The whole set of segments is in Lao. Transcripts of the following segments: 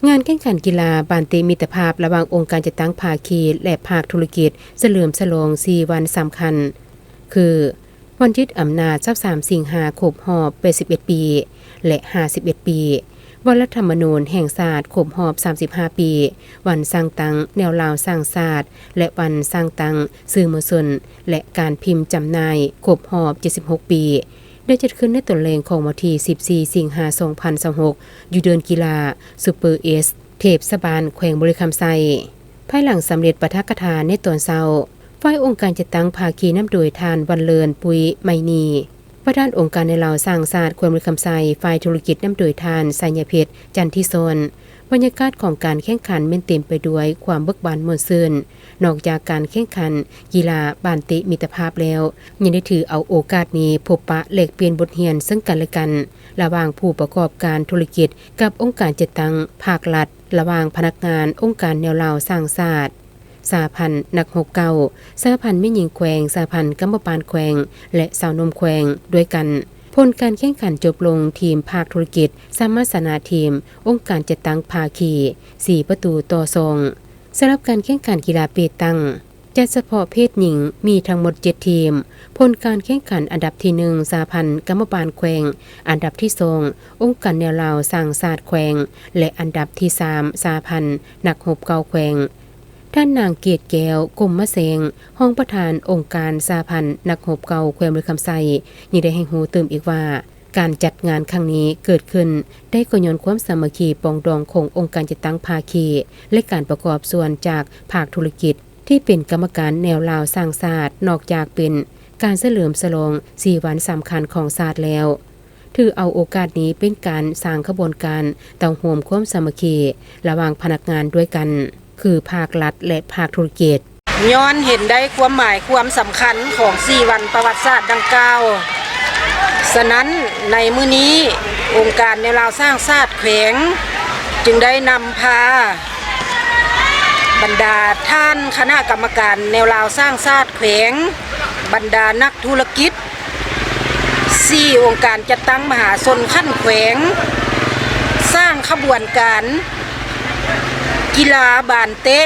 ງານແຂ່ງຂັນກິລາບານເຕະມິດຕະພາບລະຫວ່າງອົງການຈັດຕັ້ງພາຄີ ແລະ ພາກທຸລະກິດ ສະເຫຼີມສະຫຼອງສີ່ວັນສຳຄັນ ຄື ວັນຍຶດອຳນາດຊາວສາມສິງຫາຄົບຮອບແປດສິບເອັດປີ ແລະ ຫ້າສິບເອັດປີ, ວັນລັດຖະມະນູນແຫ່ງຊາດຄົບຮອບສາມສິບຫ້າປີ, ວັນສ້າງຕັ້ງແນວລາວສ້າງຊາດ ແລະ ວັນສ້າງຕັ້ງສື່ມວນຊົນ ແລະ ການພິມຈຳໜ່າຍຄົບຮອບເຈັດສິບຫົກປີ ໄດ້ຈັດຂຶ້ນໃນຕອນແລງຂອງວັນທີສິບສີ່ສິງຫາສອງພັນຊາວຫົກ ຢູ່ເດີ່ນກິລາຊຸບເປີເອສ ເທບສະບານ ແຂວງບໍລິຄຳໄຊ. ພາຍຫຼັງສຳເລັດປາຖະກະຖາໃນຕອນເຊົ້າ, ຝ່າຍອົງການຈັດຕັ້ງພາຄີນຳໂດຍທ່ານ ວັນເລີນ ປຸ້ຍໄມນີ, ປະທານອົງການແນວລາວສ້າງຊາດແຂວງບໍລິຄຳໄຊ, ຝ່າຍທຸລະກິດນຳໂດຍທ່ານ ໄຊຍະເພັດ ຈັນທິສອນ. ບັນຍາກາດຂອງການແຂ່ງຂັນແມ່ນເຕັມໄປດ້ວຍຄວາມເບີກບານມ່ວນຊື່ນ. ນອກຈາກການແຂ່ງຂັນກິລາບານເຕະມິດຕະພາບແລ້ວ, ຍັງໄດ້ຖືເອົາໂອກາດນີ້ພົບປະແລກປ່ຽນບົດຮຽນເຊິ່ງກັນແລະກັນ ລະຫວ່າງຜູ້ປະກອບການທຸລະກິດກັບອົງການຈັດຕັ້ງພາກລັດ, ລະຫວ່າງພະນັກງານອົງການແນວລາວສ້າງຊາດ, ສະຫະພັນນັກຮົບເກົ່າ, ສະຫະພັນແມ່ຍິງແຂວງ, ສະຫະພັນກຳມະບານແຂວງ ແລະ ຊາວໜຸ່ມແຂວງດ້ວຍກັນ. ຜົນການແຂ່ງຂັນຈົບລົງ, ທີມພາກທຸລະກິດສາມາດຊະນະທີມອົງການຈັດຕັ້ງພາຄີສີ່ປະຕູຕໍ່ສອງ. ສຳລັບການແຂ່ງຂັນກິລາເປຕັງ ຈັດສະເພາະເພດຍິງມີທັງໝົດເຈັດທີມ. ຜົນການແຂ່ງຂັນອັນດັບທີໜຶ່ງ ສະຫະພັນກຳມະບານແຂວງ, ອັນດັບທີສອງ ອົງການແນວລາວສ້າງຊາດແຂວງ ແລະ ອັນດັບທີສາມ ສະຫະພັນນັກຮົບເກົ່າແຂວງ. ທ່ານນາງ ເກດແກ້ວ ກົມມະແຊງ, ຮອງປະທານອົງການສະຫະພັນນັກຮົບເກົ່າແຂວງບໍລິຄຳໄຊ ຍັງໄດ້ໃຫ້ຮູ້ຕື່ມອີກວ່າ, ການຈັດງານຄັ້ງນີ້ເກີດຂຶ້ນໄດ້ກໍຍ້ອນຄວາມສາມັກຄີປອງດອງຂອງອົງການຈັດຕັ້ງພາຄີ ແລະ ການປະກອບສ່ວນຈາກພາກທຸລະກິດ ທີ່ເປັນກຳມະການແນວລາວສ້າງຊາດ, ນອກຈາກເປັນການສະເຫຼີມສະຫຼອງສີ່ວັນສຳຄັນຂອງຊາດແລ້ວ, ຖືເອົາໂອກາດນີ້ເປັນການສ້າງຂະບວນການເຕົ້າໂຮມຄວາມສາມັກຄີລະຫວ່າງພະນັກງານດ້ວຍກັນ ຄືພາກລັດ ແລະ ພາກທຸລະກິດ. ຍ້ອນເຫັນໄດ້ຄວາມໝາຍຄວາມສຳຄັນຂອງສີ່ວັນປະຫວັດສາດດັ່ງກ່າວ, ສະນັ້ນ ໃນມື້ນີ້ ອົງການແນວລາວສ້າງຊາດແຂວງ ຈຶ່ງໄດ້ນຳພາບັນດາທ່ານຄະນະກຳມະການແນວລາວສ້າງຊາດແຂວງ, ບັນດານັກທຸລະກິດ, ສີ່ອົງການຈັດຕັ້ງມະຫາຊົນຂັ້ນແຂວງ ສ້າງຂະບວນການກິລາບານເຕະ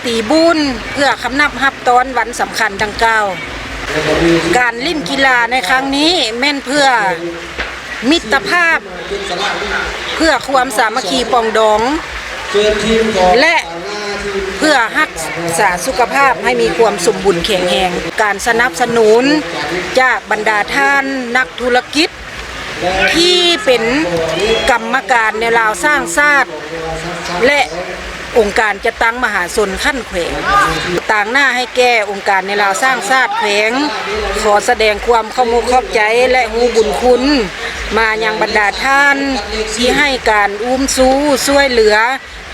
ຕີບູນ ເພື່ອຄຳນັບຮັບຕ້ອນວັນສຳຄັນດັ່ງກ່າວ. ການຫຼິ້ນກິລາໃນຄັ້ງນີ້ແມ່ນເພື່ອມິດຕະພາບ, ເພື່ອຄວາມສາມັກຄີປອງດອງ ແລະ ເພື່ອຮັກສາສຸຂະພາບໃຫ້ມີຄວາມສົມບູນແຂງແຮງ. ການສະໜັບສະໜູນຈາກບັນດາທ່ານນັກທຸລະກິດ ທີ່ເປັນກຳມະການແນວລາວສ້າງຊາດ ແລະ ອົງການຈັດຕັ້ງມະຫາຊົນຂັ້ນແຂວງ. ຕາງໜ້າໃຫ້ແກ່ອົງການແນວລາວສ້າງຊາດແຂວງ ຂໍສະແດງຄວາມຂອບອົກຂອບໃຈ ແລະ ຮູ້ບຸນຄຸນມາຍັງບັນດາທ່ານທີ່ໃຫ້ການອຸ້ມຊູຊ່ວຍເຫຼືອ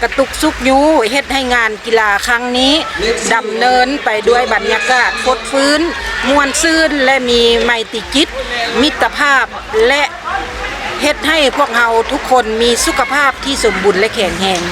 ກະຕຸກຊຸກຍູ້ ເຮັດໃຫ້ງານກິລາຄັ້ງນີ້ດຳເນີນໄປດ້ວຍບັນຍາກາດຟົດຟື້ນ, ມ່ວນຊື່ນ ແລະ ມີໄມຕີຈິດ, ມິດຕະພາບ ແລະ ເຮັດໃຫ້ພວກເຮົາທຸກຄົນມີສຸຂະພາບທີ່ສົມບູນ ແລະ ແຂງແຮງ.